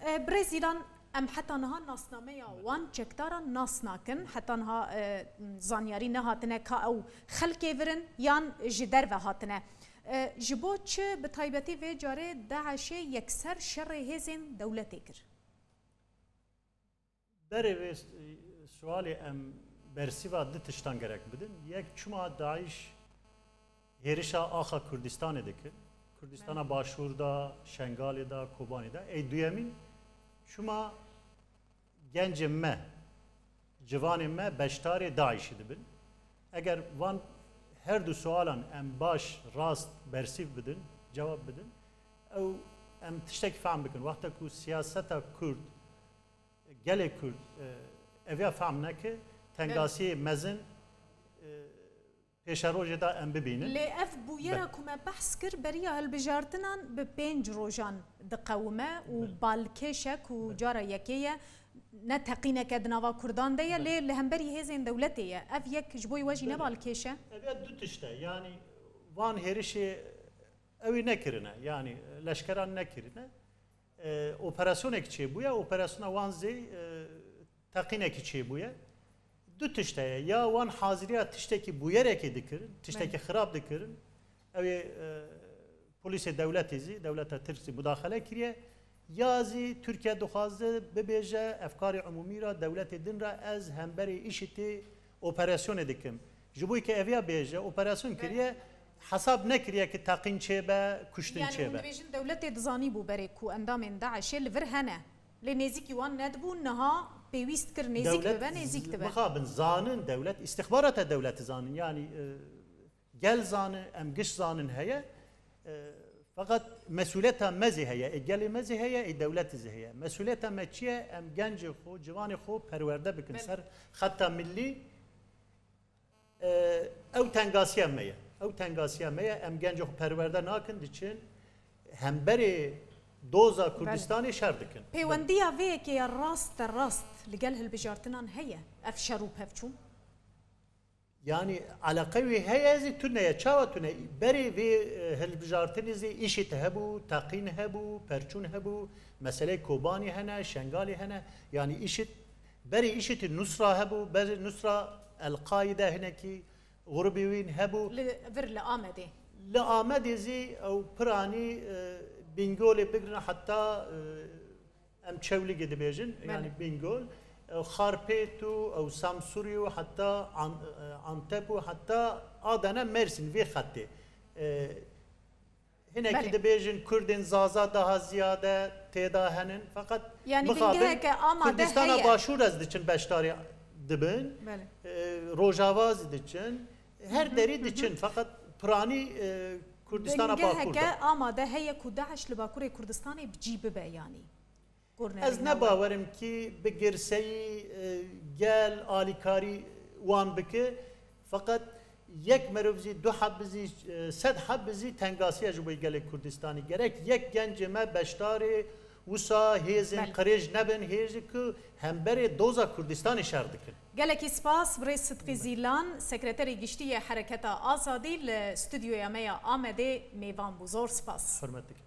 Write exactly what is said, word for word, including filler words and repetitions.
E, Birêz Îlan, em heta niha nasnameya wan çekdaran nas nakin. Heta niha, e, zanyarî nehatine ka ew xelkê vir in yan ji derve hatine. E, ji bo çi bi taybetî vê carê DAIŞê yekser şerê hêzên dewletê kir? Berê vê s-, sualê em bersîva du tiştan gerek bidin. Yek, çima DAIŞ hêrişa axa Kurdistanê dikir? Kurdistana Başûr da, Şengalê da, Kobanê da. Ey duyemîn, çima gencên me, ciwanên me beşdarê DAIŞê dibin? Eger van her du sualan em baş, rast, bersîv bidin, cewab bidin, ew em tiştekî fehm bikin. Wexta ku siyaseta Kurd, gelê Kurd, e, eviya fehm neke, tengasiyê mezin, e, pêşerojê de em bibînin. Lê ev bûyera Be- ku me behs kir, beriya hilbijartinan bi pênc rojan diqewime û Be- balkêş e ku Be- cara yekê ye, ne teqîneke di nava Kurdan de ye, Be- lê li hemberî hêzên dewletê ye. Ev yek ji bo we jî ne Belê. balkêş e? Ev ya du tişt e. Yanî van hêrişê ewî nekirine. Yanî leşkeran nekirine. E, operasyonekî çêbûye, operasyona wan zê, e, teqînekî çêbûye. Du tişt heye. Ya wan haziriya tiştekî bûyerekê dikirin, tiştekî Belê. xirab dikirin. Ew ê, e, polîsê dewletê zî, dewleta Tirk zî mudaxele kiriye. Ya zî Tirkiye dixwaze bibêje, efkarê umûmî ra, dewletê din ra, ez hemberê IŞİDê operasyonê dikim. Ji bo ke eviya bêje, operasyon kiriye, hesab nekiriye ki teqîn çêbe, kuştin Yani çêbe. hûn dibêjin dewletê dizanîbû berê ku endamên DAIŞê li vir hene. Lê nêzîkî wan nedibû, niha pêwîst kir nêzîk Dewlet dibe, nêzîk z-, dibe. mixabin, zanin dewlet, istixbarata dewleti zanin. Yani, e, gel zanin, em giş zanin heye. E, feqet mesuliyeta me zî heye, ê gelê me zî heye, ê dewletê zî heye. Mesuliyeta me çi ye? Em gencê xwe, ciwanê xwe perwerde bikin Belê. ser xeta millî. E, ew tengasiya me ye. Ew tengasiya me ye. Em gencê xwe perwerde nakin, diçin hemberê doza Belê. Kurdistanê şer dikin. Pêwendiya vê yekê ya rast de rast li gel hilbijartinan heye? Ev şer û pevçûn? Yani eleqe wê heye zî tune ye. Çawa tune? Berê vê, e, hilbijartinê zî IŞİD hebû, teqîn hebû, perçûn hebû, meseleyê Kobanî hene, Şengalê hene. Yani IŞİD, berê IŞİDê Nusra hebû, berê Nusra El-Qaîde hinekî grûbê wîn hebû. Li vir li Amedê. Li Amedê zî ew piranî, e, Bîngolê bigrin heta, e, em Çewlîgê dibêjin, Belê. yani Bîngol, e, Xarpêt û ew Samsûrî û heta An-, e, Antep û heta Adana, Mersîn, vê xetê. E, hinekî Belê. dibêjin Kurdên Zaza daha ziyade têda henin. Feqet Yani mixabin bingeheke amade Kurdistana heye. Başûr ez diçin beşdarî dibin. Belê. E, Rojava zî diçin. Her Hı hı, derî hı hı. diçin. Feqet piranî, e, Kurdistana Bakur Bingeheke de. amade heye ku DAIŞ li Bakurê Kurdistanê bi cî bibe yani. Gor Ez nerîna ne we. bawerim ki bi girseyî, e, gel alîkarî wan bike. Feqet yek merov zî, du heb zî, e, sed heb zî tengasiya ji bo gelê Kurdistanî. Gerek yek gencê me beşdarê wisa hêzên Belê. qirêj nebin, hêzê ku hemberê doza Kurdistanê şer dikin. Gelekî spas, birêz Sidqî Zîlan, Sekreterê Giştî yê Hereketa Azadî li stûdyoya me ya Amedê mêvan bû. Zor spas. Hurmet dikim.